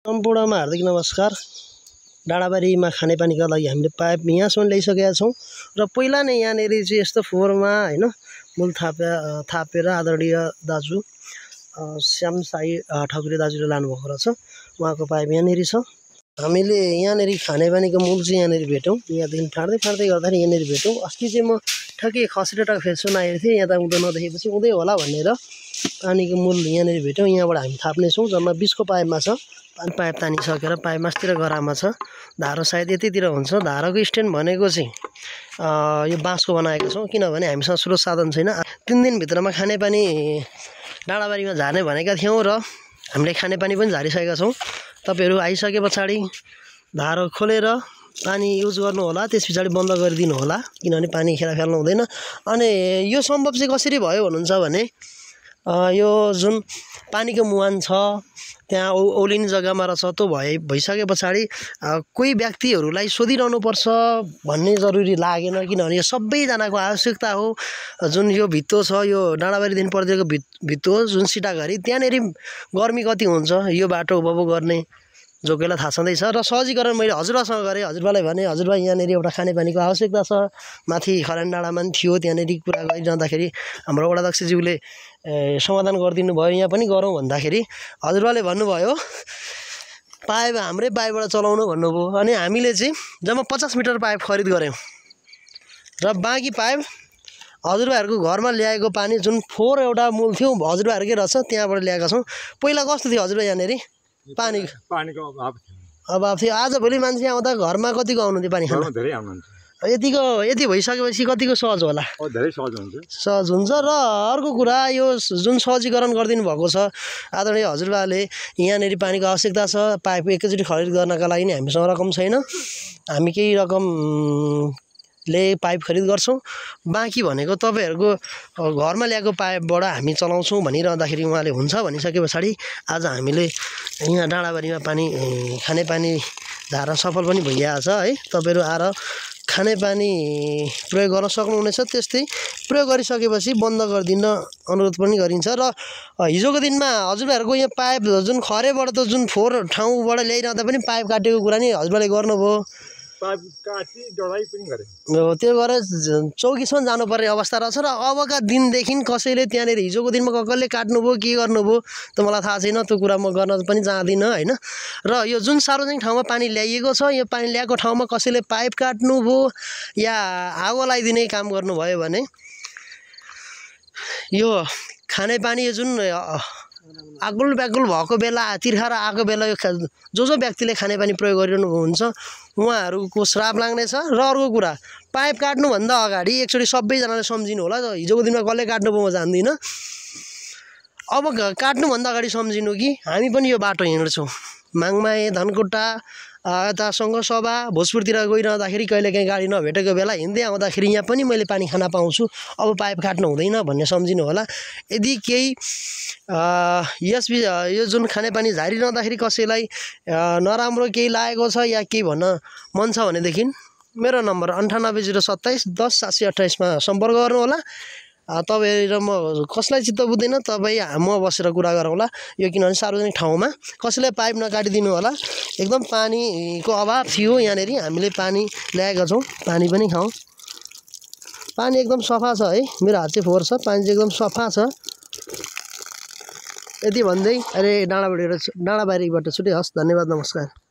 सम्पूर्णमा हार्दिक नमस्कार। डाँडाबारीमा खानेपानीका लागि हामीले पाइप यहाँसम्म ल्याइसकेका छौँ र पहिला नै यहाँनिर चाहिँ यस्तो फोहोरमा हैन मूल थापेर आदरणीय दाजु श्याम साई ठकुरी दाजुले लानुभएको रहेछ। उहाँको पाइप यहाँनिर छ। हामीले यहाँनिर खानेपानीको मूल चाहिँ यहाँनिर भेट्यौँ। यहाँदेखि फाड्दै गर्दाखेरि यहाँनिर भेट्यौँ। अस्ति चाहिँ म ठ्याक्कै खसिरहेको फेसबुकमा आएको थिएँ, यहाँ त उँधो नदेखेपछि उँधै होला भनेर पानीको मूल यहाँनिर भेट्यौँ। यहाँबाट हामी थाप्नेछौँ। जम्मा 20 को पाइपमा छ। पाइप तानिसकेर पाइप मास्तिर गरामा छ। धारो सायद यतितिर हुन्छ। धारोको स्ट्यान्ड भनेको चाहिँ यो बाँसको बनाएको छौँ, किनभने हामीसँग स्रोत साधन छैन। 3 दिनभित्रमा खानेपानी डाँडाबारीमा झार्ने भनेका थियौँ र हामीले खानेपानी पनि झारिसकेका छौँ। तपाईहरु आइसके पछाडि धारो खोलेर पानी युज गर्नु होला, त्यस पछाडि बन्द गरिदिनु होला, किनभने पानी खेर फाल्नु हुँदैन। अनि यो सम्भव चाहिँ कसरी भयो भन्नुहुन्छ भने यो जुन पानीको मुहान छ त्यहाँ औलिने जग्गामा रहेछ, त्यो भइसके पछाडि कोही व्यक्तिहरूलाई सोधिरहनु पर्छ भन्ने जरुरी लागेन, किनभने यो सबैजनाको आवश्यकता हो। जुन यो भित्तो छ, यो डाँडाबारीदेखि पर्दिएको भित्तो जुन सिटाघरी, त्यहाँनिर गर्मी कति हुन्छ यो बाटो उभो गर्ने जो कोहीलाई थाहा छँदैछ। र सहजीकरण मैले हजुरबासँग गरेँ। हजुरबालाई भने हजुरबा यहाँनिर एउटा खानेपानीको आवश्यकता छ, माथि खरानी डाँडामा पनि थियो, त्यहाँनिर कुरा गरिरहँदाखेरि हाम्रो वडाध्यक्षज्यूले समाधान गरिदिनु भयो। यहाँ पनि गरौँ भन्दाखेरि हजुरबाले भन्नुभयो पाइप हाम्रै पाइपबाट चलाउनु भन्नुभयो। अनि हामीले चाहिँ जम्मा 50 मिटर पाइप खरिद गऱ्यौँ र बाँकी पाइप हजुरबाहरूको घरमा ल्याएको पानी जुन फोहोर एउटा मूल थियो हजुरबाहरूकै रहेछ, त्यहाँबाट ल्याएका छौँ। पहिला कस्तो थियो हजुरबा यहाँनिर पानीको अभाव थियो। आजभोलि मान्छे आउँदा घरमा कतिको आउनुहुन्थ्यो पानी खान? यति भइसकेपछि कतिको सहज होला? धेरै सहज हुन्छ। र अर्को कुरा, यो जुन सहजीकरण गरिदिनु भएको छ आदरणीय हजुरबाले, यहाँनिर पानीको आवश्यकता छ। पाइप एकैचोटि खरिद गर्नका लागि हामीसँग रकम छैन। हामी केही रकमले पाइप खरिद गर्छौँ। बाँकी भनेको तपाईँहरूको घरमा ल्याएको पाइपबाट हामी चलाउँछौँ भनिरहँदाखेरि उहाँले हुन्छ भनिसके पछाडि आज हामीले यहाँ डाँडाबारीमा खानेपानी झार्न सफल पनि भइरहेको छ है। तपाईँहरू आएर खानेपानी प्रयोग गर्न सक्नुहुनेछ। त्यस्तै प्रयोग गरिसकेपछि बन्द गरिदिन अनुरोध पनि गरिन्छ। र हिजोको दिनमा हजुरबाहरूको यहाँ पाइप जुन खरेबाट त जुन फोहोर ठाउँबाट ल्याइरहँदा पनि पाइप काटेको कुरा नि हजुरबाले गर्नुभयो। पाइप काटी डढाइ पनि गरे। त्यो गरेर चौकीसम्म जानुपर्ने अवस्था रहेछ। र अबका दिनदेखि कसैले त्यहाँनिर हिजोको दिनमा कसले काट्नुभयो के गर्नुभयो त मलाई थाहा छैन, त्यो कुरा म गर्न पनि चाहदिनँ हैन। र यो जुन सार्वजनिक ठाउँमा पानी ल्याइएको छ, यो पानी ल्याएको ठाउँमा कसैले पाइप काट्नुभयो या आगो लगाइदिने काम गर्नुभयो भने यो खानेपानी जुन आगुल ब्याकुल भएको बेला, तिर्खा र आएको बेला यो जो व्यक्तिले खानेपानी प्रयोग गरिरहनु हुन्छ उहाँहरूको श्राप लाग्नेछ। र अर्को कुरा, पाइप काट्नुभन्दा अगाडि एकचोटि सबैजनाले सम्झिनु होला। हिजोको दिनमा कसले काट्नुभयो म जान्दिनँ, अब काट्नुभन्दा अगाडि सम्झिनु कि हामी पनि यो बाटो हिँड्छौँ। माङमाई, धनकुटा, यता सङ्घसभा, भोजपुरतिर गइरहँदाखेरि कहिलेकाहीँ गाडी नभेटेको बेला हिँड्दै आउँदाखेरि यहाँ पनि मैले पानी खान पाउँछु, अब पाइप काट्नु हुँदैन भन्ने सम्झिनु होला। यदि केही यो जुन खानेपानी झारिरहँदाखेरि कसैलाई नराम्रो केही लागेको छ या केही भन्न मन छ भनेदेखि मेरो नम्बर 9807210728 मा सम्पर्क गर्नु होला। तपाईँ र म कसलाई चित्त बुझ्दैन, तपाईँ म बसेर कुरा गरौँला। यो किनभने सार्वजनिक ठाउँमा कसैले पाइप नकाटिदिनु होला। एकदम पानीको अभाव थियो यहाँनिर, हामीले पानी ल्याएका छौँ, पानी पनि खाउँ। पानी एकदम सफा छ है, मेरो हात चाहिँ फोहोर छ, पानी चाहिँ एकदम सफा छ। यति भन्दै अहिले डाँडाबारीबाट छुटे। हस्, धन्यवाद, नमस्कार।